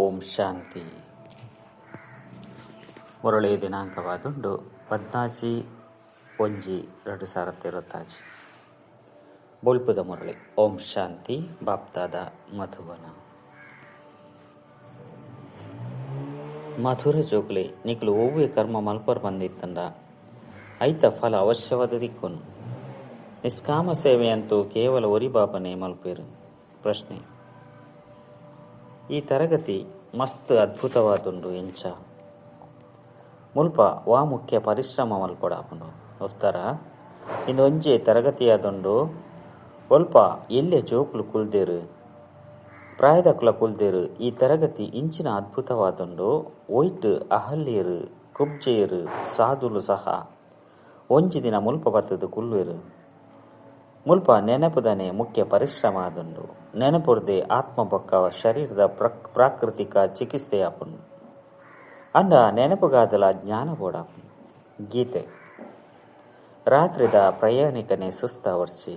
ಓಂ ಶಾಂತಿ. ಮುರಳಿ ದಿನಾಂಕವಾದುಂಡು 14/1/2026. ಬೊಳ್ಪುದ ಮುರಳಿ. ಓಂ ಶಾಂತಿ. ಬಾಪ್ತಾದ ಮಧುವನ. ಮಧುರ ಜೋಕ್ಲೆ ನಿಕ್ಲು ಒವ್ವೆ ಕರ್ಮ ಮಲ್ಪರ್ ಬಂದಿತ್ತಂಡ ಐತ ಫಲ ಅವಶ್ಯವಾದ ದಿಕ್ಕುನು. ನಿಷ್ಕಾಮ ಸೇವೆಯಂತೂ ಕೇವಲ ಒರಿ ಬಾಬನೇ ಮಲ್ಪೇರು. ಪ್ರಶ್ನೆ: ಈ ತರಗತಿ ಮಸ್ತ್ ಅದ್ಭುತವಾದುಂಡು ಎಂಚ ಮುಲ್ಪ ವಾ ಮುಖ್ಯ ಪರಿಶ್ರಮ ಮಲ್ಪೊಡಾಪುಂಡು? ಉತ್ತರ: ಇಂದು ಒಂಜೆ ತರಗತಿಯಾದುಂಡು. ಒಲ್ಪ ಎಲ್ಲೆ ಜೋಕ್ಲು ಕುಲ್ದೇರು, ಪ್ರಾಯದಕುಲ ಕುಲ್ದೇರು. ಈ ತರಗತಿ ಇಂಚಿನ ಅದ್ಭುತವಾದುಂಡು. ಒಯ್ಟ್ ಅಹಲ್ಯರು, ಕುಬ್ಜೆಯರು, ಸಾಧುಲು ಸಹ ಒಂಜಿ ದಿನ ಮುಲ್ಪ ಬತ್ತದು ಕುಲ್ವೇರು. ಮುಲ್ಪ ನೆನಪುದನೆ ಮುಖ್ಯ ಪರಿಶ್ರಮ ಆದುಂಡು. ನೆನಪುರ್ದೆ ಆತ್ಮ ಬೊಕ್ಕ ಶರೀರದ ಪ್ರಾಕೃತಿಕ ಚಿಕಿತ್ಸೆಯಾಪುಂಡು. ಅಂಡ ನೆನಪುಗಾದಲ ಜ್ಞಾನ ಬೋಡಾಪುಂಡು. ಗೀತೆ: ರಾತ್ರಿದ ಪ್ರಯಾಣಿಕನೇ ಸುಸ್ತಾವರ್ಚಿ.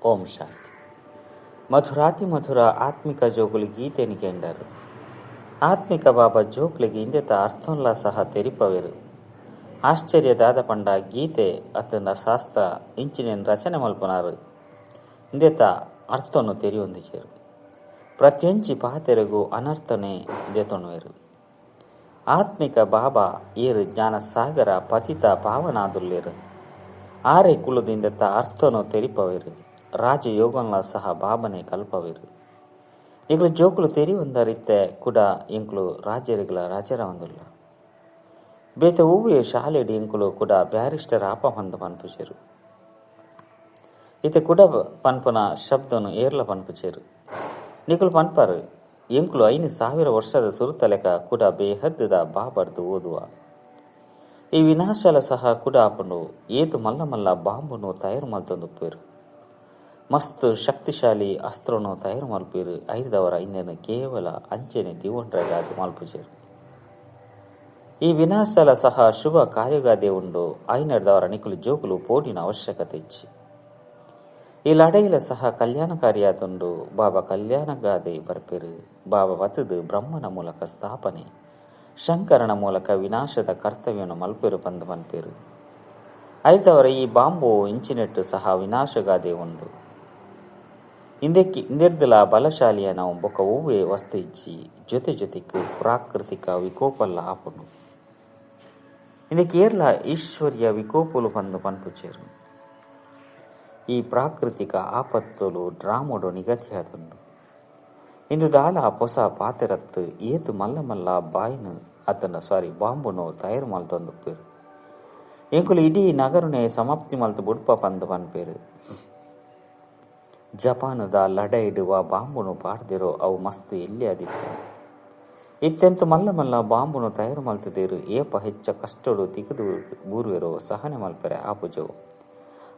ಓಂ ಶಾಂತಿ. ಮಧುರಾತಿ ಮಧುರ ಆತ್ಮಿಕ ಜೋಗುಲು ಗೀತೆನಿ ಕೆಂಡರು. ಆತ್ಮಿಕ ಬಾಬಾ ಜೋಕ್ಲಿಗೆ ಇಂದೆತ ಅರ್ಥಂಲ ಸಹ ತೆರಿಪವೆರು. ಆಶ್ಚರ್ಯದಾದ ಪಂಡ ಗೀತೆ ಅತ್ತನ ಶಾಸ್ತ್ರ ಇಂಚಿನೇನು ರಚನೆ ಮಲ್ಪನಾರು ಇಂದೆತ ಅರ್ಥವನ್ನು ತೆರಿಯೊಂದಿಚೇರು. ಪ್ರತಿಯೊಂಜಿ ಪಾತೆರೆಗೂ ಅನರ್ಥನೆ ದೆತೊಣುವೆರು. ಆತ್ಮಿಕ ಬಾಬಾ ಏರು ಜ್ಞಾನ ಸಾಗರ ಪತಿತ ಪಾವನಾದುಲ್ಲೇರು. ಆರೆ ಕುಲದಿಂದೆತ ಅರ್ಥನು ತೆರಿಪವೆರು. ರಾಜಯೋಗಂಲ ಸಹ ಬಾಬನೆ ಕಲ್ಪವೆರು. ಈಗಲ ಜೋಕುಲು ತೆರಿಯೊಂದರಿತ್ತೆ ಕೂಡ ಎಂಕ್ಲು ರಾಜರಿಗಳ ರಾಜರ ಒಂದುಲ್ಲ. ಬೇತೆ ಹೂವೆ ಶಾಲೆಡ್ ಎಂಕುಲು ಕೂಡ ಬ್ಯಾರಿಸ್ಟರ್ ಆಪ ಹೊಂದ ಪನ್ಪುಚೇರು. ಇತ್ತೆ ಕುಡ ಪನ್ಪುನ ಶಬ್ದನು ಏರ್ಲ ಪನ್ಪುಚೇರು. ನಿಕುಲು ಪನ್ಪಾರು ಎಂಕುಲು 5000 ವರ್ಷದ ಸುರುತಲೆಕ ಕೂಡ ಬೇಹದ್ದದ ಬಾಬರ್ದು ಓದುವ. ಈ ವಿನಾಶಲ ಸಹ ಕುಡ ಆಪುಂಡು. ಏತು ಮಲ್ಲ ಮಲ್ಲ ಬಾಂಬುನು ತಯಾರು ಮಲ್ತೊಂದುಪ್ಪೇರು. ಮಸ್ತ್ ಶಕ್ತಿಶಾಲಿ ಅಸ್ತ್ರನು ತಯಾರು ಮಲ್ಪೇರು. ಐದವರ ಇಂದೆನು ಕೇವಲ ಅಂಚೆನೆ ದಿವೊಂಡ್ರೆಗಾದ್ ಮಲ್ಪುಚೇರು. ಈ ವಿನಾಶಲ ಸಹ ಶುಭ ಕಾರ್ಯಗಾದೆ ಉಂಡು. ಐನರ್ದವರ ನಿಕುಲು ಜೋಕುಲು ಪೋಡಿನ ಅವಶ್ಯಕತೆ ಇಚ್ಚಿ. ಈ ಲಡೈಲ ಸಹ ಕಲ್ಯಾಣಕಾರಿಯಾದುಂಡು. ಬಾಬಾ ಕಲ್ಯಾಣಗಾದೆ ಬರ್ಪೇರು. ಬಾಬಾ ಬತ್ತದು ಬ್ರಹ್ಮನ ಮೂಲಕ ಸ್ಥಾಪನೆ, ಶಂಕರನ ಮೂಲಕ ವಿನಾಶದ ಕರ್ತವ್ಯವನ್ನು ಮಲ್ಪೇರು ಬಂದು ಪನ್ಪೇರು. ಐದವರ ಈ ಬಾಂಬು ಇಂಚಿನೆಟ್ಟು ಸಹ ವಿನಾಶಗಾದೆ ಉಂಡು. ಇಂದೆರ್ದಲ ಬಲಶಾಲಿಯ ನಾವು ಬೊಕ್ಕ ಹೂವೆ ವಸ್ತು ಇಚ್ಚಿ. ಜೊತೆ ಜೊತೆಗೆ ಪ್ರಾಕೃತಿಕ ವಿಕೋಪಲ್ಲ ಆಪುಂಡು. ಇಂದ ಕೇರಳ ಈಶ್ವರ್ಯ ವಿಕೋಪುಲು ಬಂದು ಪನ್ಪುಚೇರು. ಈ ಪ್ರಾಕೃತಿಕ ಆಪತ್ತುಲು ಡ್ರಾಮೋಡು ನಿಗದಿಯಾದುಂಡು. ಇಂದು ದಾಲ ಪೊಸ ಪಾತೆರತ್ತು ಏತು ಮಲ್ಲ ಮಲ್ಲ ಬಾಯಿನು ಅತನ ಸಾರಿ ಬಾಂಬುನು ತಯಾರು ಮಲ್ತೊಂದುಪ್ಪೇರು. ಎಂಕುಲು ಇಡೀ ನಗರನೇ ಸಮಾಪ್ತಿ ಮಲ್ತು ಬುಡ್ಪ ಪಂದು ಪನ್ಪೇರು. ಜಪಾನದ ಲಡೈಡುವ ಬಾಂಬುನು ಪಾಡ್ದಿರೋ ಅವು ಮಸ್ತ್ ಎಲ್ಲಿ ಆದಿತ್ತು. ಇತ್ತೆಂತು ಮಲ್ಲ ಮಲ್ಲ ಬಾಂಬುನು ತಯಾರು ಮಲ್ತದೇರು. ಏಪ ಹೆಚ್ಚ ಕಷ್ಟಡು ತಿಗದು ಬೂರ್ವೆರೋ ಸಹನೆ ಮಲ್ಪೆರೆ ಆಪುಜವು.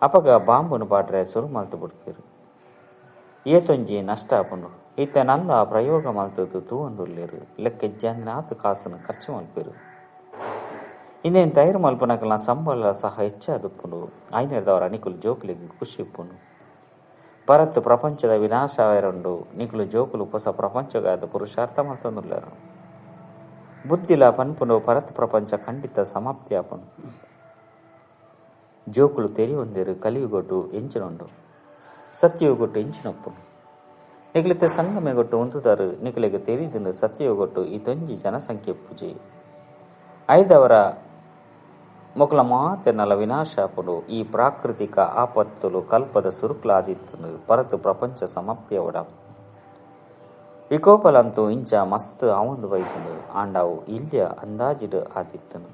ಅಪಗ ಬಾಂಬುನು ಪಾಡ್ರೆ ಸುರು ಮಲ್ತು ಬುಡ್ಪೇರು. ಏತೊಂಜಿ ನಷ್ಟ ಆಪುಂಡು. ಇತ್ತೆ ನಲ್ಲ ಪ್ರಯೋಗ ಮಲ್ತದ್ದು ತೂವೊಂದುಲ್ಲೇರು. ಲೆಕ್ಕೆಜ್ಜಾಂದಿನಾತ್ ಕಾಸನ್ನು ಖರ್ಚು ಮಲ್ಪೇರು. ಇನ್ನೇನು ತಯಾರು ಮಲ್ಪನಕಲ್ನ ಸಂಬಳ ಸಹ ಹೆಚ್ಚಾದುಪ್ಪುಂಡು. ಐನೇರ್ದವರ ನಿಕುಲು ಜೋಕುಲಿಗೆ ಖುಷಿ ಉಪ್ಪುಂಡು. ಪರತ್ತು ಪ್ರಪಂಚದ ವಿನಾಶವೆರುಂಡು. ನಿಕುಲು ಜೋಕುಲು ಹೊಸ ಪ್ರಪಂಚಗಾದ ಪುರುಷಾರ್ಥ ಮಲ್ತೊಂದುಲ್ಲೇರು. ಬುದ್ಧಿಲ ಪನ್ಪುಂಡು ಪರತ್ ಪ್ರಪಂಚ ಖಂಡಿತ ಸಮಾಪ್ತಿ ಆಪುಂಡು. ಜೋಕುಲು ತೆರಿಯೊಂದೇರು. ಕಲಿಯುಗೊಟ್ಟು ಎಂಚಿನುಂಡು, ಸತ್ಯಯುಗೊಟ್ಟು ಎಂಚಿನೊಪ್ಪುಂಡು. ನಿಕಲಿತೆ ಸಂಗಮೆಗೊಟ್ಟು ಉಂತುದಾರು. ನಿಕಲಿಗೆ ತೆರಿದಿಂಡು ಸತ್ಯಯುಗೊಟ್ಟು ಈ ತೊಂಜಿ ಜನಸಂಖ್ಯೆ ಪೂಜೆ. ಐದವರ ಮೊಕಲ ಮಾತೆನಲ ವಿನಾಶ ಆಪುಂಡು. ಈ ಪ್ರಾಕೃತಿಕ ಆಪತ್ತುಲು ಕಲ್ಪದ ಸುರುಕ್ಲಾದಿತ್ತು. ಪರತು ಪ್ರಪಂಚ ಸಮಾಪ್ತಿಯವಡ. ವಿಕೋಪಲಂತೂ ಇಂಚ ಮಸ್ತ್ ಆವೊಂದು ಬೈತುಂಡು. ಆಂಡಾವು ಇಲ್ಯ ಅಂದಾಜಿಡು ಆದಿತ್ತನು.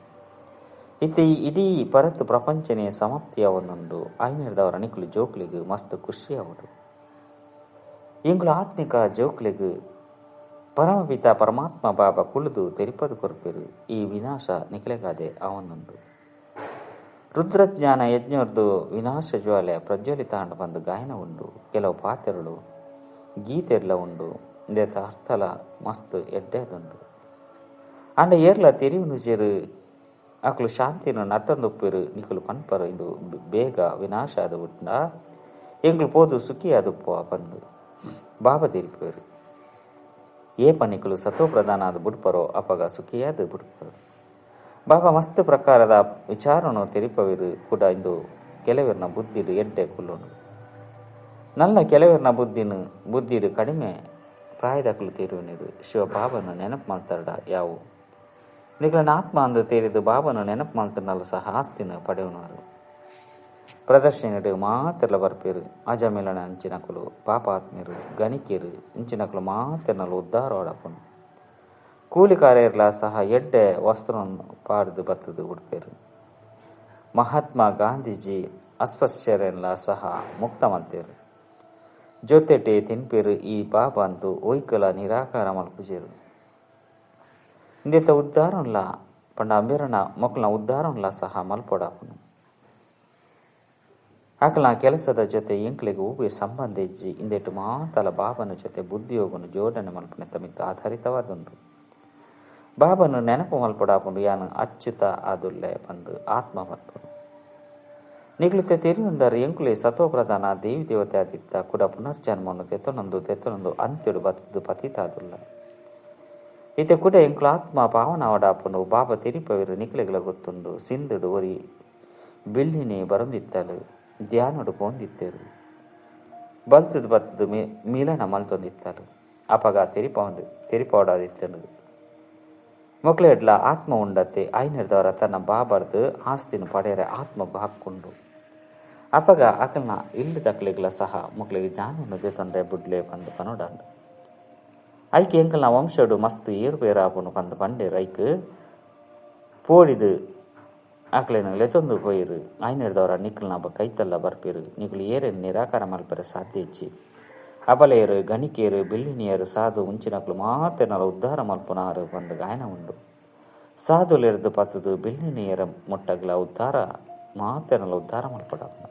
ಇತ್ತೆ ಇಡೀ ಪರತು ಪ್ರಪಂಚನೇ ಸಮಾಪ್ತಿಯಾವೊಂದುಂಡು. ಐನೇರ್ದವರ ನಿಕುಲು ಜೋಕ್ಲಿಗೆ ಮಸ್ತ್ ಖುಷಿಯಾವಡು. ಇಂಗುಲ ಆತ್ಮಿಕ ಜೋಕ್ಲಿಗೆ ಪರಮಪಿತ ಪರಮಾತ್ಮ ಬಾಬಾ ಕುಳಿದು ತೆರಿಪದು ಕೊರ್ಪೇರು. ಈ ವಿನಾಶ ನಿಕಲೆಗಾದೆ ಆವೊಂದುಂಡು. ರುದ್ರಜ್ಞಾನ ಯಜ್ಞರ್ದು ವಿನಾಶ ಜ್ವಾಲೆ ಪ್ರಜ್ವಲಿತ ಅಂಡ ಬಂದು ಗಾಯನ ಉಂಡು. ಕೆಲವು ಪಾತೆರಳು ಗೀತೆರ್ಲ ಉಂಡು. ಇಂದೆತ ಅರ್ಥಲ ಮಸ್ತ್ ಎಡ್ಡೆದುಂಡು. ಅಂಡ ಏರ್ಲ ತೆರಿಯುನುಜೇರು ಅಕ್ಲು ಶಾಂತಿನ ನಟ್ಟೊಂದುಪ್ಪೇರು. ನಿಕುಲು ಪನ್ಪರು ಇಂದು ಬೇಗ ವಿನಾಶ ಆದ ಬಿಟ್ಟ ಎಂಗ್ಲು ಪೋದು ಸುಖಿ ಆದುಪ್ಪು ಬಂದು ಬಾಬಾ ತೆರಿಪೇರು. ಏಪ ನಿಕುಲು ಸತೋ ಪ್ರಧಾನ ಆದ್ ಬುಡ್ಪರೋ ಅಪಗ ಸುಖಿಯಾದ್ ಬುಡ್ಪರು. ಬಾಬಾ ಮಸ್ತ್ ಪ್ರಕಾರದ ವಿಚಾರನು ತೆರಿಪವಿರು ಕೂಡ ಇಂದು ಕೆಲವರ್ನ ಬುದ್ಧಿಡು ಎಡ್ಡೆ ಕುಲ್ಲುಂಡು. ನಲ್ಲ ಕೆಲವರ್ನ ಬುದ್ಧಿಡು ಕಡಿಮೆ ಪ್ರಾಯದಕಲು ತೇರುವನಿರು ಶಿವ ಬಾಬನು ನೆನಪು ಮಲ್ತಾರಡ ಯಾವು ನಿಕಲನ ಆತ್ಮ ಅಂದು ತೇರಿದು ಬಾಬನು ನೆನಪು ಮಲ್ತನಲ್ಲ ಸಹ ಆಸ್ತಿನ ಪಡೆಯುವನರು. ಪ್ರದರ್ಶನಡು ಮಾತೆಲ್ಲ ಬರ್ಪೇರು ಅಜಮೇಲನ ಅಂಚಿನಕುಲು ಪಾಪಾತ್ಮೀರು ಗಣಿಕೆರು ಇಂಚಿನಕುಲು ಮಾತೆರ್ನಲು ಉದ್ಧಾರ ಓಡಪುನು. ಕೂಲಿಕಾರ್ಯರ್ಲ ಸಹ ಎಡ್ಡೆ ವಸ್ತ್ರವನ್ನು ಪಾಡ್ದು ಬತ್ತದು ಉಡ್ಪೇರು. ಮಹಾತ್ಮ ಗಾಂಧೀಜಿ ಅಸ್ಪೃಶ್ಯರೆಲ್ಲ ಸಹ ಮುಕ್ತ ಮಲ್ತೇರು. ಜೊತೆಟೆ ತಿನ್ಪೇರು ಈ ಪಾಪ ಅಂತೂ ಒಯ್ಕಲ ನಿರಾಕಾರ ಮಲ್ಪುಜೇರು. ಇಂದೆತ್ತ ಉದ್ಧಾರನ್ಲ ಪಂಡ ಅಂಬೇರನ ಮಕ್ಕಳನ್ನ ಉದ್ಧಾರನ್ಲ ಸಹ ಮಲ್ಪೊಡಾಪುನು. ಆಕಲ ಕೆಲಸದ ಜೊತೆ ಎಂಕ್ಲೆಗ್ ಹೂವೆ ಸಂಬಂಧ ಇಜ್ಜಿ ಇಂದೆಟ್ಟು ಮಾತಲ ಬಾಬನ ಜೊತೆ ಬುದ್ಧಿಯೋಗನು ಜೋಡಣೆ ಮಲ್ಪನೆ ತಮಿತ್ತು ಆಧಾರಿತವಾದುಂಡು. ಬಾಬನು ನೆನಪು ಮಲ್ಪೊಡಾಪುಂಡು ಯಾನು ಅಚ್ಯುತ ಆದುಲ್ಲೆ ಬಂದು ಆತ್ಮ ಮಲ್ಪುನು. ನಿಗ್ಲಿತೆ ತೆರಿಯೊಂದರೆ ಎಂಕುಲೆ ಸತ್ವ ಪ್ರಧಾನ ದೇವಿ ದೇವತೆ ಆದಿತ್ತ ಕೂಡ ಪುನರ್ಜನ್ಮನು ತೆತ್ತನೊಂದು ತೆತ್ತನೊಂದು ಅಂತ್ಯಡು ಬತ್ತದು ಪತಿತಾದುಲ್ಲ. ಇತ್ತೆ ಕೂಡ ಎಂಕುಲ ಆತ್ಮ ಪಾವನವಡಾಪುಂಡು. ಬಾಬಾ ತೆರಿಪವಿರು ನಿಕ್ಲೆಗಳ ಗೊತ್ತುಂಡು. ಸಿಂಧುಡು ಒರಿ ಬಿಲ್ಲಿನಿ ಬರೊಂದಿತ್ತಲು ಧ್ಯಾನಡು ಪೋಂದಿತ್ತೇರು ಬಲ್ತದು ಬತ್ತದು ಮಿಲನ ಮಲ್ತೊಂದಿತ್ತಲು ಅಪಗ ತೆರಿಪವಡಾದಿತ್ತನು. ಮೊಕ್ಲೆಡ್ಲ ಆತ್ಮ ಉಂಡತ್ತೆ ಐನೆರ್ದವರ ತನ್ನ ಬಾಬರ್ದು ಆಸ್ತಿನ ಪಡೆಯರೆ ಆತ್ಮಗೂ ಹಾಕೊಂಡು ಅಪಗ ಅಕಲ್ನ ಇಲ್ಲಿ ತಕ್ಲೆಗ್ಲ ಸಹ ಮೊಕ್ಲೆಗೆ ಜಾನೂನು ತೊಂದರೆ ಬುಡ್ಲೆ ಬಂದು ಪನೋಡಂಡು. ಐಕ್ ಎಂಕಲ್ನ ವಂಶಡು ಮಸ್ತ್ ಏರುಪೇರಾಪುನು ಪಂದು ಪಂಡೇರು. ಐಕ್ ಪೋಡಿದು ಆಕ್ಲೇನ ಲೆತೊಂದು ಪೋಯಿರು. ಐನೆರ್ದವರ ನಿಕ್ಕಲ್ನ ಕೈತಲ್ಲ ಬರ್ಪೇರು. ನಿಕುಲು ಏರೇನು ನಿರಾಕಾರ ಮಲ್ಪರೆ ಸಾಧ್ಯ ಇಜ್ಜಿ. ಅಬಲೆಯರು ಗಣಿಕೆಯರು ಬಿಲ್ಲಿನಿಯರು ಸಾಧು ಉಂಚಿನಕ್ಲು ಮಾತೆನಲ ಉದ್ಧಾರ ಮಲ್ಪುನಾರು ಬಂದು ಗಾಯನ ಉಂಡು. ಸಾಧುಲೆರ್ದು ಪತ್ತದು ಬಿಲ್ಲಿನಿಯರ ಮುಟ್ಟಗ್ಲ ಉದ್ಧಾರ ಮಾತೆನಲ ಉದ್ಧಾರ ಮಲ್ಪಡಾಪುನ.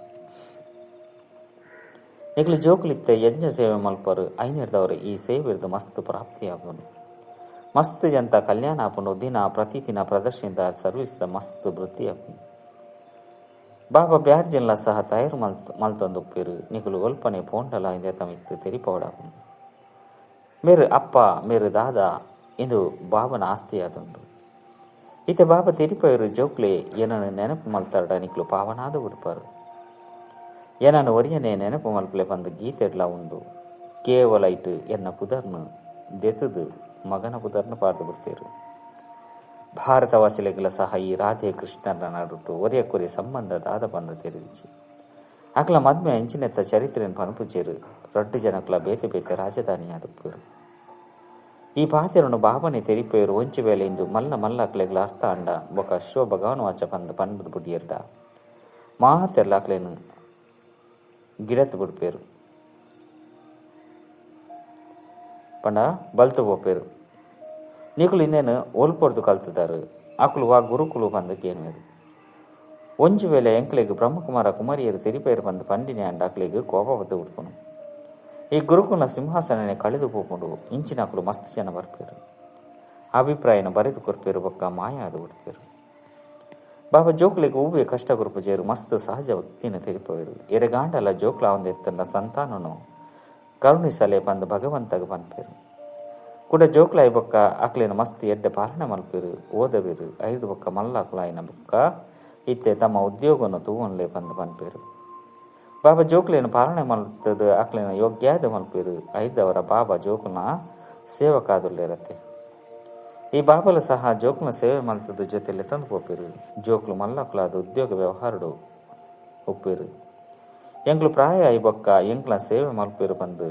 ನಿಕ್ಲು ಜೋಕುಲಿತ್ತೆ ಯಜ್ಞ ಸೇವೆ ಮಲ್ಪರು. ಐನೆರ್ದವರು ಈ ಸೇವೆರ್ದು ಮಸ್ತ್ ಪ್ರಾಪ್ತಿಯಾಪುನು. ಮಸ್ತ್ ಜಂತ ಕಲ್ಯಾಣ ಆಪುಂಡು. ದಿನ ಪ್ರತಿದಿನ ಪ್ರದರ್ಶನದ ಸರ್ವಿಸ್ದ ಮಸ್ತ್ ವೃತ್ತಿ ಆಪುಂಡು. ಬಾಬಾ ಬ್ಯಾಡ್ಜಿನ್ಲ ಸಹ ತಯಾರು ಮಲ್ತೊಂದುಪ್ಪೇರು. ನಿಕುಲು ಒಲ್ಪನೆ ಪೋಂಡಲ ಇಂದೆ ತಮಿತ್ತು ತೆರಿಪವಡಾಪುಂಡು. ಮೇರು ಅಪ್ಪ ಮೇರು ದಾದಾ ಇಂದು ಬಾಬನ ಆಸ್ತಿಯಾದುಂಡು. ಇತ್ತೆ ಬಾಬಾ ತೆರಿಪವರು ಜೋಕ್ಲೆ ಏನನ್ನು ನೆನಪು ಮಲ್ತಾರಡ ನಿಕ್ಲು ಪಾವನಾದ ಉಡ್ಪಾರು. ಏನನ್ನು ಒರಿಯನೆ ನೆನಪು ಮಲ್ಪಲೆ ಬಂದು ಗೀತೆಡ್ಲ ಉಂಡು. ಕೇವಲ ಇಟ್ಟು ಎನ್ನ ಪುದರ್ನು ದೆತದು ಮಗನ ಪುದರ್ನು ಪಾಡ್ದು ಬಿಡ್ತೇರು. ಭಾರತವಾಸಿಲೆಗಳ ಸಹ ಈ ರಾಧೆ ಕೃಷ್ಣನ ನಡುಟು ಒರಿಯ ಕೊರಿಯ ಸಂಬಂಧ ದಾದ ಬಂದು ತೆರಿದಿಚ್ಚಿ. ಆಕಲ ಮದ್ಮೆ ಅಂಚಿನೆತ್ತ ಚರಿತ್ರೆಯನ್ನು ಪನುಪುಚೇರು. ರಡ್ಡು ಜನಕುಲ ಬೇತೆ ಬೇತೆ ರಾಜಧಾನಿಯಾದುಪ್ಪೇರು. ಈ ಪಾತೆರನು ಬಾಬನೆ ತೆರಿಪೇರು. ಒಂಚಿ ವೇಳೆ ಇಂದು ಮಲ್ಲ ಮಲ್ಲ ಅಕ್ಲೆಗಳ ಅರ್ಥ ಅಂಡ ಬೊಕ ಶಿವ ಭಗವಾನ್ ವಾಚ ಬಂದು ಪನ್ಬುದು ಬುಡಿಯರ್ಡ ಮಾತೆಲ್ಲ ಅಕ್ಲೇನು ಗಿಡತ್ತು ಬಿಡ್ಪೇರು ಪಂಡ ಬಲ್ತು ಪೋಪೇರು. ನೀಕುಲು ಇನ್ನೇನು ಒಲ್ಪೊಡ್ದು ಕಲ್ತದಾರು. ಆಕುಲು ವಾ ಗುರುಕುಲು ಬಂದು ಕೇನ್ವೇರು. ಒಂಜಿ ವೇಳೆ ಎಂಕ್ಲೆಗ್ ಬ್ರಹ್ಮಕುಮಾರ ಕುಮಾರಿಯರು ತೆರಿಪೇರು ಬಂದು ಪಂಡಿನಿ ಅಂಡ ಅಕ್ಲೆಗ್ ಕೋಪ ಬದ್ದು ಉಡ್ಪುನು. ಈ ಗುರುಕುಲ ಸಿಂಹಾಸನನೆ ಕಳೆದು ಪೋಪುಂಡು. ಇಂಚಿನ ಅಕುಲು ಮಸ್ತ್ ಜನ ಬರ್ಪೇರು. ಅಭಿಪ್ರಾಯನ ಬರೆದು ಕೊರ್ಪೇರು ಬೊಕ್ಕ ಮಾಯ ಅದು ಉಡ್ಪೇರು. ಬಾಬಾ ಜೋಕ್ಲೆಗ್ ಹೂವೆ ಕಷ್ಟ ಕೊರ್ಪುಜೇರು. ಮಸ್ತ್ ಸಹಜ ಭಕ್ತಿನ ತೆರಿಪವೇರು. ಎರೆಗಾಂಡಲ ಜೋಕ್ಲ ಒಂದೆತ್ತನ ಸಂತಾನನು ಕರುಣಿಸಲೆ ಬಂದು ಭಗವಂತಗ ಪನ್ಪೇರು. ಕೂಡ ಜೋಕ್ಲಾಯಿ ಬೊಕ್ಕ ಅಕ್ಲೇನ ಮಸ್ತ್ ಎಡ್ಡೆ ಪಾಲನೆ ಮಲ್ಪೇರು. ಓದಬೇರು. ಐದು ಬೊಕ್ಕ ಮಲ್ಲಾಕ್ಲಾಯಿನ ಬೊಕ್ಕ ಇತ್ತೆ ತಮ್ಮ ಉದ್ಯೋಗವನ್ನು ತೂವನ್ಲೆ ಬಂದು ಪನ್ಪೇರು. ಬಾಬಾ ಜೋಕ್ಲೇನ ಪಾಲನೆ ಮಲ್ತದು ಅಕ್ಲೇನ ಯೋಗ್ಯಾದ ಮಲ್ಪೇರು. ಐದವರ ಬಾಬಾ ಜೋಕ್ಲನ ಸೇವಕಾದುಲ್ಲೇರತ್ತೆ. ಈ ಬಾಬಲ ಸಹ ಜೋಕ್ಲನ ಸೇವೆ ಮಲ್ತದ ಜೊತೆಲೆ ತಂದು ಪೋಪೇರು. ಜೋಕ್ಲು ಮಲ್ಲಕ್ಲಾದ ಉದ್ಯೋಗ ವ್ಯವಹಾರಡು ಒಪ್ಪೇರು. ಎಂಕ್ಲು ಪ್ರಾಯ I ಬೊಕ್ಕ ಎಂಕ್ಲ ಸೇವೆ ಮಲ್ಪೇರು ಬಂದು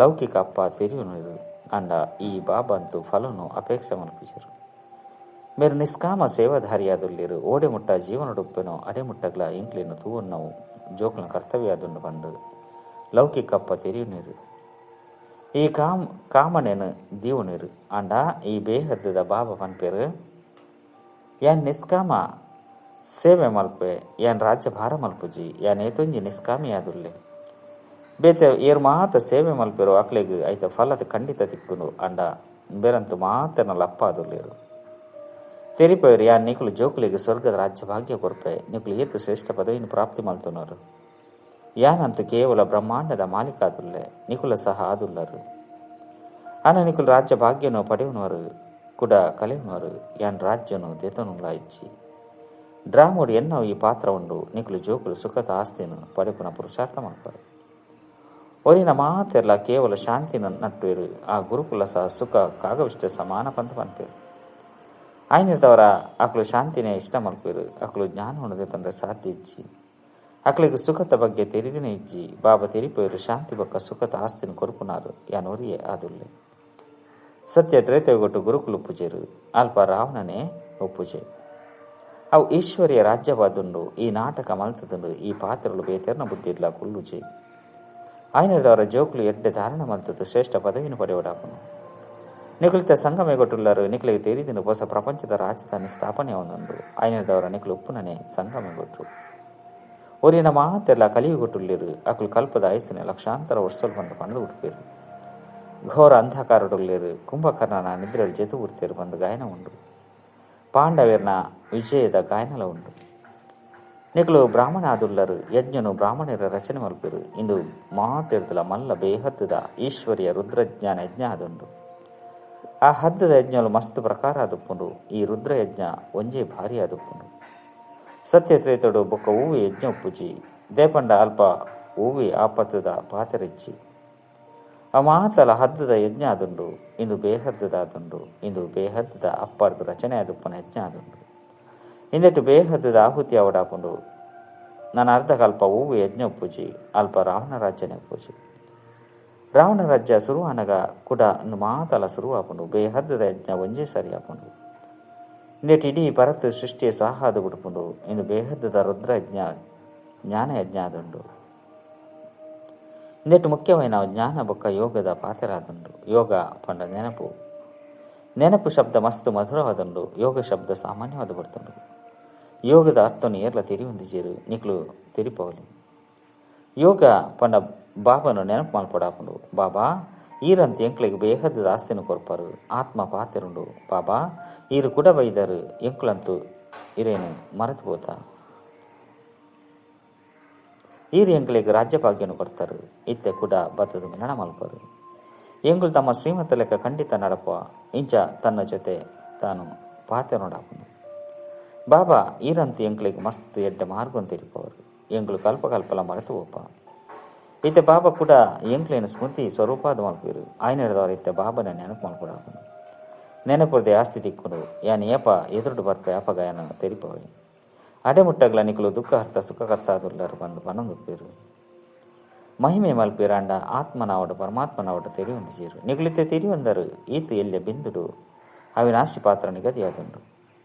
ಲೌಕಿಕ ಅಪ್ಪ ತೆರಿಯುನರು. ಅಂಡ ಈ ಬಾಬಾ ಅಂತೂ ಫಲನು ಅಪೇಕ್ಷೆ ಮಲ್ಪಿಜರು. ಮೇರು ನಿಷ್ಕಾಮ ಸೇವಾಧಾರಿಯಾದುಲ್ಲೇರು. ಓಡೆ ಮುಟ್ಟ ಜೀವನಡುಪ್ಪೆನೋ ಅಡೆ ಮುಟ್ಟಗ್ಲ ಎಂಕ್ಲೇನು ತೂವನ್ನವು ಜೋಕ್ಲನ ಕರ್ತವ್ಯ ಅದನ್ನು ಬಂದು ಲೌಕಿಕ ಅಪ್ಪ ತೆರಿಯುನೀರು. ಈ ಕಾಮನೇನು ದೀವನೀರು. ಅಂಡ ಈ ಬೇಹದ್ದದ ಬಾಬಾ ಪನ್ಪೇರು ಯಾನ್ ನಿಷ್ಕಾಮ ಸೇವೆ ಮಲ್ಪೆ, ಯಾನ್ ರಾಜ್ಯ ಭಾರ ಮಲ್ಪುಜಿ, ಯಾನ್ ಏತೊಂಜಿ ನಿಷ್ಕಾಮಿಯಾದುಲ್ಲೆ. ಬೇತೆ ಏರ್ ಮಾತ ಸೇವೆ ಮಲ್ಪೇರು ಅಕ್ಲೆಗ್ ಐತ ಫಲದ ಖಂಡಿತ ತಿಕ್ಕುನು. ಅಂಡ ಬೇರಂತು ಮಾತನ ಲಪ್ಪ ಆದುಲ್ಲೇರು. ತೆರಿಪೇರು ಯಾನ್ ನಿಕುಲು ಜೋಕುಲಿಗೆ ಸ್ವರ್ಗದ ರಾಜ್ಯ ಭಾಗ್ಯ ಕೊರ್ಪೆ. ನಿಕುಲು ಏತು ಶ್ರೇಷ್ಠ ಪದವಿಯನ್ನು ಪ್ರಾಪ್ತಿ ಮಲ್ತುನರು. ಯಾನಂತೂ ಕೇವಲ ಬ್ರಹ್ಮಾಂಡದ ಮಾಲೀಕ ಆದುಲ್ಲೆ, ನಿಕುಲ ಸಹ ಆದುಲ್ಲರು. ಆನ ನಿಕುಲು ರಾಜ್ಯ ಭಾಗ್ಯನು ಪಡೆಯುವವರು ಕೂಡ ಕಲೆಯುವವರು ಯಾನ್ ರಾಜ್ಯನು ದೇತನುಲ ಇಚ್ಚಿ ಡ್ರಾಮೋಡು ಎನ್ನವು ಈ ಪಾತ್ರ ಉಂಡು. ನಿಕುಲು ಜೋಕುಲು ಸುಖದ ಆಸ್ತಿಯನ್ನು ಪಡೆಪುನ ಪುರುಷಾರ್ಥ ಮಾಡ್ತಾರೆ. ಒರಿನ ಮಾತೆರ್ಲ ಕೇವಲ ಶಾಂತಿನ ನಟ್ಟುವೆರು. ಆ ಗುರುಕುಲ ಸಹ ಸುಖ ಕಾಗವಿಷ್ಟ ಸಮಾನ ಪಂತ ಪನ್ಪೇರು. ಆಯ್ನಿರ್ತವರ ಅಕ್ಲು ಶಾಂತಿನೇ ಇಷ್ಟ ಮಲ್ಪೇರು. ಅಕ್ಲು ಜ್ಞಾನವನ್ನು ತಂದ್ರೆ ಸಾಧ್ಯ ಇಜ್ಜಿ. ಅಕ್ಲಿಗೆ ಸುಖದ ಬಗ್ಗೆ ತೆರಿದಿನ ಇಜ್ಜಿ. ಬಾಬಾ ತೆರಿಪೋಯರು ಶಾಂತಿ ಬೊಕ್ಕ ಸುಖದ ಆಸ್ತಿನ ಕೊರುಪುನಾರು ಯಾನೊರಿಯೇ ಆದುಲ್ಲೆ. ಸತ್ಯ ತ್ರೇತಯುಗೊಟ್ಟು ಗುರುಕುಲು ಪೂಜೆರು ಅಲ್ಪ ರಾವಣನೇ ಒಪ್ಪುಜೆ. ಅವು ಈಶ್ವರಿಯ ರಾಜ್ಯವಾದುಂಡು. ಈ ನಾಟಕ ಮಲ್ತದುಂಡು. ಈ ಪಾತ್ರಗಳು ಬೇತೆರ್ನ ಬುದ್ಧಿ ಇರ್ಲ ಕುಲ್ಲುಜೆ. ಆಯ್ನದವರ ಜೋಕ್ಲು ಎಡ್ಡೆ ಧಾರಣ ಮಲ್ತದ್ದು ಶ್ರೇಷ್ಠ ಪದವಿನ ಪಡೆಯೋಡಾಪನು. ನಿಕುಲಿತ ಸಂಗಮೆಗೊಟ್ಟುಲ್ಲರು ನಿಕಲಿಗೆ ತೆರಿದಿನ ಹೊಸ ಪ್ರಪಂಚದ ರಾಜಧಾನಿ ಸ್ಥಾಪನೆ ಒಂದುಂಡು. ಆಯ್ನದವರ ನಿಕಲು ಉಪ್ಪುನನೆ ಸಂಗಮೆಗೊಟ್ರು. ಒರಿನ ಮಾತೆಲ್ಲ ಕಲಿಯುಗೊಟ್ಟುಲ್ಲಿರು. ಅಕುಲು ಕಲ್ಪದ ಆಯಸ್ಸಿನ ಲಕ್ಷಾಂತರ ವರ್ಷలు ಬಂದು ಪಣದು ಉಡ್ಪೇರು. ಘೋರ ಅಂಧಕಾರಡುಲ್ಲೇರು. ಕುಂಭಕರ್ಣನ ನಿದ್ರೆಯಲ್ಲಿ ಜೆತು ಉಡ್ತೇರು ಬಂದು ಗಾಯನ ಉಂಡು. ಪಾಂಡವೇರ್ನ ವಿಜಯದ ಗಾಯನಲ ಉಂಡು. ನಿಕಲು ಬ್ರಾಹ್ಮಣ ಆದುಲ್ಲರು. ಯಜ್ಞನು ಬ್ರಾಹ್ಮಣರ ರಚನೆ ಮಲ್ಪಿರು. ಇಂದು ಮಾತೆರ್ದಲ ಮಲ್ಲ ಬೇಹದ್ದುದ ಈಶ್ವರಿಯ ರುದ್ರಜ್ಞಾನ ಯಜ್ಞ ಆದುಂಡು. ಆ ಹದ್ದದ ಯಜ್ಞಲು ಮಸ್ತ್ ಪ್ರಕಾರ ಆದುಪ್ಪುಂಡು. ಈ ರುದ್ರಯಜ್ಞ ಒಂಜೇ ಭಾರಿ ಆದುಪ್ಪುಂಡು. ಸತ್ಯ ತ್ರೇತಡು ಬೊಕ್ಕ ಹೂವಿ ಯಜ್ಞ ಉಪ್ಪುಜಿ. ದೇಪಂಡ ಅಲ್ಪ ಹೂವಿ ಆಪತ್ತದ ಪಾತರಿಚ್ಚಿ. ಆ ಮಾತಲ ಹದ್ದದ ಯಜ್ಞ ಆದುಂಡು. ಇಂದು ಬೇಹದ್ದದ ಆದುಂಡು. ಇಂದು ಬೇಹದ್ದದ ಅಪ್ಪಾರ್ದು ರಚನೆ ಆದುಪ್ಪನ ಯಜ್ಞ ಆದುಂಡು. ಇಂದೆಟ್ಟು ಬೇಹದ್ದದ ಆಹುತಿ ಅವಡಾಪುಂಡು. ನಾನು ಅರ್ಧಕಲ್ಪ ಹೂವು ಯಜ್ಞ ಉಪ್ಪುಜಿ. ಅಲ್ಪ ರಾವಣ ರಾಜ್ಯನೇ ಉಪ್ಪುಜಿ. ರಾವಣ ರಾಜ್ಯ ಸುರುವಾನಗ ಕೂಡ ಅಂದು ಮಾತಲ ಸುರುವಾಪುಂಡು. ಬೇಹದ್ದದ ಯಜ್ಞ ಒಂಜೇ ಸರಿ ಆಪುಂಡು. ಇಂದೆಟ್ಟು ಇಡೀ ಭರತ್ ಸೃಷ್ಟಿಯ ಸಹ ಬಿಡ್ಪುಂಡು. ಇಂದು ಬೇಹದ್ದದ ರುದ್ರ ಯಜ್ಞ ಜ್ಞಾನ ಯಜ್ಞ ಆದುಂಡು. ಇಂದೆಟ್ಟು ಮುಖ್ಯವಾಯಿನ ಜ್ಞಾನ ಬೊಕ್ಕ ಯೋಗದ ಪಾತ್ರರಾದುಂಡು. ಯೋಗ ಪಂಡ ನೆನಪು. ನೆನಪು ಶಬ್ದ ಮಸ್ತ್ ಮಧುರವಾದುಂಡು. ಯೋಗ ಶಬ್ದ ಸಾಮಾನ್ಯವಾದ ಬರ್ತುಂಡು. ಯೋಗದ ಅರ್ಥನು ಏರ್ಲ ತೆರಿಯೊಂದಿಜೇರು ನಿಕ್ಲು ತೆರಿಪೋಲಿ. ಯೋಗ ಪಂಡ ಬಾಬನು ನೆನಪು ಮಲ್ಪಡಾಪುಂಡು. ಬಾಬಾ ಈರಂತ ಎಂಕ್ಲಿಗೆ ಬೇಹದ್ದದ ಆಸ್ತಿನ ಕೊರ್ಪಾರು. ಆತ್ಮ ಪಾತೆರುಂಡು. ಬಾಬಾ ಈರು ಕೂಡ ಬೈದರು ಎಂಕ್ಲಂತೂ ಇರೇನು ಮರೆತು ಹೋತ. ಈರು ಎಂಕ್ಲಿಗೆ ರಾಜ್ಯಭಾಗ್ಯನು ಕೊಡ್ತಾರೆ. ಇತ್ತೆ ಕೂಡ ಬತ್ತದ ಮಿಲನ ಮಲ್ಪರು. ಎಂಗುಲು ತಮ್ಮ ಶ್ರೀಮತ ಲೆಕ್ಕ ಖಂಡಿತ ನಡಪ ಇಂಚ ತನ್ನ ಜೊತೆ ತಾನು ಪಾತೆರುಂಡಾಪುಂಡು. ಬಾಬಾ ಈರಂತ ಎಂಕ್ಲಿಗೆ ಮಸ್ತ್ ಎಡ್ಡೆ ಮಾರ್ಗನ್ ತೆರಿಪವರು. ಎಂಗ್ಲು ಕಲ್ಪ ಕಲ್ಪಲ ಮರೆತು ಹೋಪ. ಇತ್ತೆ ಬಾಬಾ ಕೂಡ ಎಂಕ್ಲೇನ ಸ್ಮೃತಿ ಸ್ವರೂಪಾದ ಮಲ್ಪೀರು. ಆಯ್ನದವರ ಇತ್ತೆ ಬಾಬನ ನೆನಪು ಮಲ್ಪಡಾಪುಂಡು. ನೆನಪುರ್ದೆ ಆಸ್ತಿ ತಿಕ್ಕುಂಡು. ಯಾನ್ ಏಪ ಎದುರುಡು ಬರ್ಪೆ ಅಪಗಾಯನ ತೆರಿಪವೆ. ಅಡೆಮುಟ್ಟಗ್ಲ ನಿಕಲು ದುಃಖ ಹರ್ತ ಸುಖಕರ್ತಾದುಲ್ಲರು ಬಂದು ಪನೊಂದುಪ್ಪೇರು. ಮಹಿಮೆ ಮಲ್ಪೀರಾಂಡ ಆತ್ಮನಾವಡು ಪರಮಾತ್ಮನಾವಡು ತೆರಿಯೊಂದಿಜೀರು. ನಿಗುಲಿತೆ ತೆರಿಯೊಂದರು ಈತು ಎಲ್ಲೆ ಬಿಂದುಡು ಅವಿನಾಶಿ ಪಾತ್ರ ನಿಗದಿಯಾದುಂಡು.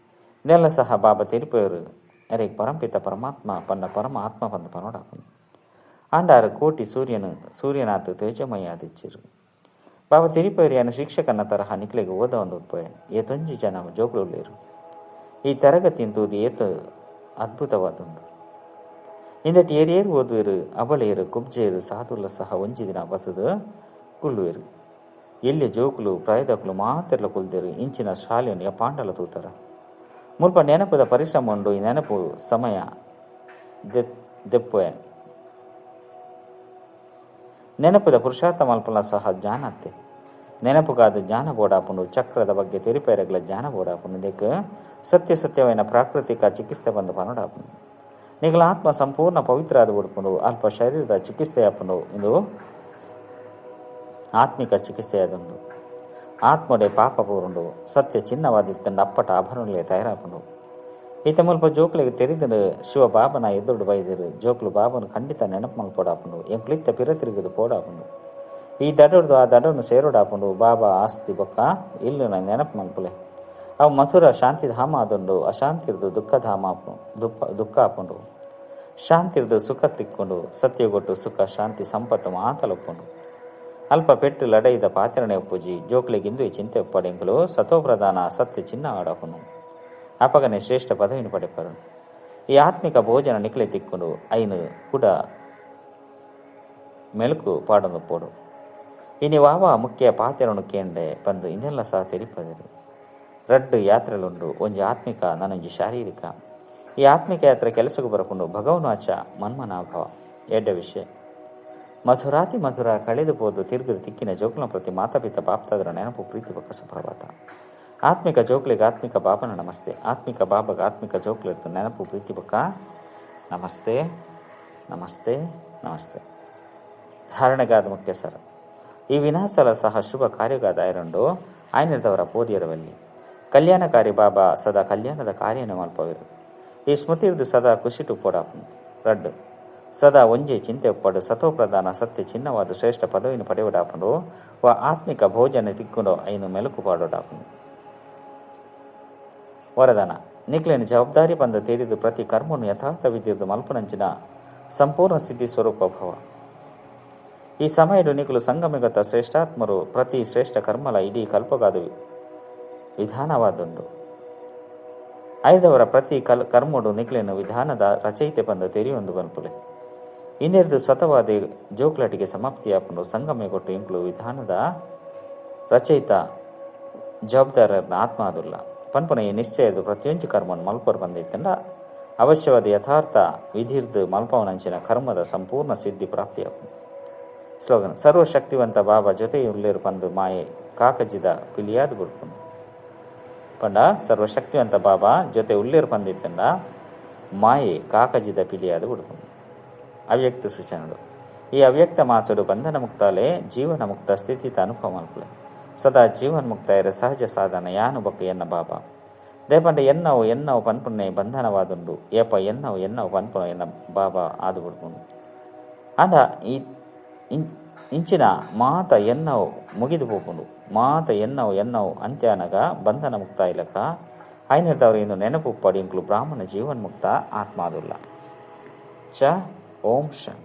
ಇದೆಲ್ಲ ಸಹ ಬಾಬಾ ತೆರಿಪೋಯರು. ಅರೆ ಪರಂಪಿತ ಪರಮಾತ್ಮ ಪನ್ನ ಪರಮ ಆತ್ಮ ಬಂದು ಪನೋಡಾಪುಂಡು. ಆಂಡಾರು ಕೋಟಿ ಸೂರ್ಯನು ಸೂರ್ಯನಾಥ ತೇಜಮಯ ಆದಿಚ್ಚಿರು. ಬಾಬಾ ತಿರಿಪೇರಿಯನ ಶಿಕ್ಷಕನ ತರಹ ನಿಕ್ಲೆಗೆ ಓದ ಒಂದು ಉಪ್ಪೆ ಏತೊಂಜಿ ಜನ ಜೋಕುಲುಲ್ಲೇರು. ಈ ತರಗತಿ ಏತು ಅದ್ಭುತವಾದುಂಡು. ಇಂದಟ್ ಏರೇರು ಓದುವೆರು ಅಬಳೆಯರು ಕುಬ್ಜೆಯರು ಸಾಧುಲ ಸಹ ಒಂಜಿ ದಿನ ಬತ್ತದ ಕುಳ್ಳುವೆರು. ಎಲ್ಲಿ ಜೋಕುಲು ಪ್ರಾಯದಕುಲು ಮಾತೆರ್ಲ ಕುಲ್ದೇರು. ಇಂಚಿನ ಶಾಲೆಯನ್ನು ಪಾಂಡಲ ತೂತರ. ಮುಲ್ಪ ನೆನಪುದ ಪರಿಶ್ರಮ ಉಂಡು. ಈ ನೆನಪು ಸಮಯ ದೆಪ್ಪುವೆ. ನೆನಪುದ ಪುರುಷಾರ್ಥ ಮಲ್ಪಲ ಸಹ ಜ್ಞಾನತ್ತೆ. ನೆನಪುಗಾದ ಜ್ಞಾನ ಬೋಡಾಪುಂಡು. ಚಕ್ರದ ಬಗ್ಗೆ ತೆರಿಪೇರಗ್ಲ ಜ್ಞಾನ ಬೋಡಾಪುಂಡು. ಇದಕ್ಕೆ ಸತ್ಯ ಸತ್ಯವಾದ ಪ್ರಾಕೃತಿಕ ಚಿಕಿತ್ಸೆ ಬಂದು ಪನೋಡಾಪುಂಡು. ನಿಗಲ ಆತ್ಮ ಸಂಪೂರ್ಣ ಪವಿತ್ರ ಆದ ಬಿಡ್ಪುಂಡು. ಅಲ್ಪ ಶರೀರದ ಚಿಕಿತ್ಸೆ ಆಪುಂಡು. ಇದು ಆತ್ಮಿಕ ಚಿಕಿತ್ಸೆಯಾದುಂಡು. ಆತ್ಮಡೆ ಪಾಪ ಪೂರುಂಡು. ಸತ್ಯ ಚಿನ್ನವಾದಿತ್ತಂಡ ಅಪ್ಪಟ ಆಭರಣಗಳೇ ತಯಾರಾಪುಂಡು. ಈತ ಮುಲ್ಪ ಜೋಕ್ಲಿಗೆ ತೆರಿದರು ಶಿವ ಬಾಬನ ಎದುರುಡು ಬೈದರು. ಜೋಕ್ಲು ಬಾಬನು ಖಂಡಿತ ನೆನಪು ಮಲ್ಪೋಡಾಪುಂಡು. ಎಂಕ್ಲಿತ್ತ ಪಿರ ತಿರುಗಿದು ಪೋಡಾಪುಂಡು. ಈ ದಡರ್ದು ಆ ದಡನ್ನು ಸೇರೋಡಾಪುಂಡು. ಬಾಬಾ ಆಸ್ತಿ ಬೊಕ್ಕ ಇಲ್ಲು ನೆನಪು ಮಲ್ಪುಲೆ. ಅವು ಮಥುರ ಶಾಂತಿಧಾಮ ಆದುಂಡು. ಅಶಾಂತಿರ್ದು ದುಃಖಧಾಮ ದುಃಖ ಆಪುಂಡು. ಶಾಂತಿರ್ದು ಸುಖ ತಿಕ್ಕೊಂಡು. ಸತ್ಯಗೊಟ್ಟು ಸುಖ ಶಾಂತಿ ಸಂಪತ್ತು ಮಾತಲೊಪ್ಪುಂಡು. ಅಲ್ಪ ಪೆಟ್ಟು ಲಡೈದ ಪಾತಿರಣೆ ಒಪ್ಪುಜಿ. ಜೋಕ್ಲಿಗಿಂದು ಚಿಂತೆ ಒಪ್ಪಡೆಂಕುಲು ಸತೋಪ್ರಧಾನ ಸತ್ಯ ಚಿನ್ನ ಆಡಪುನು. ಅಪಗನೆ ಶ್ರೇಷ್ಠ ಪದವಿನ ಪಡೆಪರು. ಈ ಆತ್ಮಿಕ ಭೋಜನ ನಿಕ್ಲೆ ತಿಕ್ಕೊಂಡು ಐನು ಕೂಡ ಮೆಲುಕು ಪಾಡೊಂದು ಪೋಡು. ಇನಿ ವಾವ ಮುಖ್ಯ ಪಾತೆರನು ಕೇಂಡೆ ಬಂದು ಇದೆಲ್ಲ ಸಹ ತೆರಿಪದರು. ರಡ್ಡು ಯಾತ್ರೆಲುಂಡು. ಒಂಜಿ ಆತ್ಮಿಕ ನಾನೊಂಜಿ ಶಾರೀರಿಕ. ಈ ಆತ್ಮಿಕ ಯಾತ್ರೆ ಕೆಲಸಕ್ಕೆ ಬರಕೊಂಡು ಭಗವನಾಚ ಮನ್ಮನಾಭವ ಎಡ್ಡ ವಿಷಯ. ಮಧುರಾತಿ ಮಧುರ ಕಳೆದು ಪೋದು ತಿರುಗದು ತಿಕ್ಕಿನ ಜೋಕ್ಲನ ಪ್ರತಿ ಮಾತಾಪಿತ ಬಾಪ್ತಾದರ ನೆನಪು ಪ್ರೀತಿ ಬೊಕ್ಕ ಸುಪ್ರಭಾತ. ಆತ್ಮಿಕ ಜೋಕ್ಲಿಗೆ ಆತ್ಮಿಕ ಬಾಬನ ನಮಸ್ತೆ. ಆತ್ಮಿಕ ಬಾಬಗ ಆತ್ಮಿಕ ಜೋಕ್ಲಿರ್ದು ನೆನಪು ಪ್ರೀತಿ ಬೊಕ್ಕ ನಮಸ್ತೆ ನಮಸ್ತೆ ನಮಸ್ತೆ. ಧಾರಣೆಗಾದ ಮುಖ್ಯ ಸರ ಈ ವಿನಾಸಲ ಸಹ ಶುಭ ಕಾರ್ಯಗಾದ ಐರಂಡು ಆಯ್ನಿರ್ದವರ ಪೋರಿಯರವಲ್ಲಿ ಕಲ್ಯಾಣಕಾರಿ ಬಾಬಾ ಸದಾ ಕಲ್ಯಾಣದ ಕಾರ್ಯನ ಮಲ್ಪವಿರು. ಈ ಸ್ಮೃತಿರ್ದು ಸದಾ ಖುಷಿಟು ಪೊಡಾಪುನು. ರಡ್ಡು ಸದಾ ಒಂಜೆ ಚಿಂತೆ ಒಪ್ಪಡು ಸತೋ ಪ್ರಧಾನ ಸತ್ಯ ಚಿನ್ನವಾದ ಶ್ರೇಷ್ಠ ಪದವಿನ ಪಡೆಯುಡಾಪುಂಡು ವ ಆತ್ಮಿಕ ಭೋಜನ ತಿಕ್ಕೊಂಡು ಐನು ಮೆಲುಕು ಪಾಡೋಡಾಪುಂಡು. ವರದಾನ ನಿಕ್ಲೇನು ಜವಾಬ್ದಾರಿ ಬಂದ ತೇರಿದು ಪ್ರತಿ ಕರ್ಮನು ಯಥಾರ್ಥ ವಿದ್ಯುತ್ ಮಲ್ಪನಂಚಿನ ಸಂಪೂರ್ಣ ಸಿದ್ಧಿ ಸ್ವರೂಪ ಭವ. ಈ ಸಮಯಡು ನಿಕಲು ಸಂಗಮಿಗತ ಶ್ರೇಷ್ಠಾತ್ಮರು ಪ್ರತಿ ಶ್ರೇಷ್ಠ ಕರ್ಮಲ ಇಡೀ ಕಲ್ಪಗಾದ ವಿಧಾನವಾದುಂಡು. ಐದವರ ಪ್ರತಿ ಕರ್ಮಡು ನಿಕ್ಲೇನು ವಿಧಾನದ ರಚಯಿತೆ ಬಂದ ತೆರೆಯೊಂದು ಬನ್ಪುಲೆ ಇನ್ನೆರಡು ಸ್ವತವಾದ ಜೋಕ್ಲಾಟಿಗೆ ಸಮಾಪ್ತಿಯಾಪುಂಡು. ಸಂಗಮೆ ಕೊಟ್ಟು ಇಂಕ್ಲು ವಿಧಾನದ ರಚಯಿತ ಜವಾಬ್ದಾರನ ಆತ್ಮ ಅದುಲ್ಲ ಪನ್ಪನ ಈ ನಿಶ್ಚಯದ ಪ್ರತಿಯೊಂದು ಕರ್ಮವನ್ನು ಮಲ್ಪರು ಬಂದೈತಂಡ ಅವಶ್ಯವಾದ ಯಥಾರ್ಥ ವಿಧಿರ್ದು ಮಲ್ಪವನಂಚಿನ ಕರ್ಮದ ಸಂಪೂರ್ಣ ಸಿದ್ಧಿ ಪ್ರಾಪ್ತಿಯಾಪುಂಡು. ಸ್ಲೋಗನ್ ಸರ್ವಶಕ್ತಿವಂತ ಬಾಬಾ ಜೊತೆಯುಳ್ಳೇರು ಪಂದು ಮಾಯೆ ಕಾಕಜಿದ ಪಿಲಿಯಾದ ಬುಡ್ಪುಂಡು. ಪಂಡ ಸರ್ವಶಕ್ತಿವಂತ ಬಾಬಾ ಜೊತೆ ಉಳ್ಳೇರು ಪಂದಿತ್ತಂಡ ಮಾಯೆ ಕಾಕಜಿದ ಪಿಲಿಯಾದ ಬುಡ್ಪುಂಡು. ಅವ್ಯಕ್ತ ಸೂಚನೆಗಳು ಈ ಅವ್ಯಕ್ತ ಮಾಸುಡು ಬಂಧನ ಮುಕ್ತಾಲೆ ಜೀವನ ಮುಕ್ತ ಸ್ಥಿತಿ ಅನುಭವ ಮಲ್ಪಲೆ ಸದಾ ಜೀವನ್ ಮುಕ್ತ ಇರ ಸಹಜ ಸಾಧನ ಯಾನು ಬೊಕ್ಕ ಎನ್ನ ಬಾಬಾ ದೇಪಂಡ ಎನ್ನವು ಎನ್ನವು ಪನ್ಪುನ್ನೆ ಬಂಧನವಾದುಂಡು ಏಪ ಎನ್ನವು ಎನ್ನವು ಪನ್ಪುನ ಎನ್ನ ಬಾಬಾ ಆದು ಬುಡ್ಪುಂಡು. ಆಂಡ ಈ ಇಂಚಿನ ಮಾತ ಎನ್ನವು ಮುಗಿದು ಪೋಪುಂಡು. ಮಾತ ಎನ್ನವು ಎನ್ನವು ಅಂತ್ಯಾನಗ ಬಂಧನ ಮುಕ್ತ ಇಲಕ ಐನಿರ್ದವರು ಇಂದು ನೆನಪು ಪಡಿ ಇಂಕ್ಲು ಬ್ರಾಹ್ಮಣ ಜೀವನ್ ಮುಕ್ತ ಆತ್ಮಾದುಲ್ಲ. ಚ ಓಂ ಶಾಂತಿ.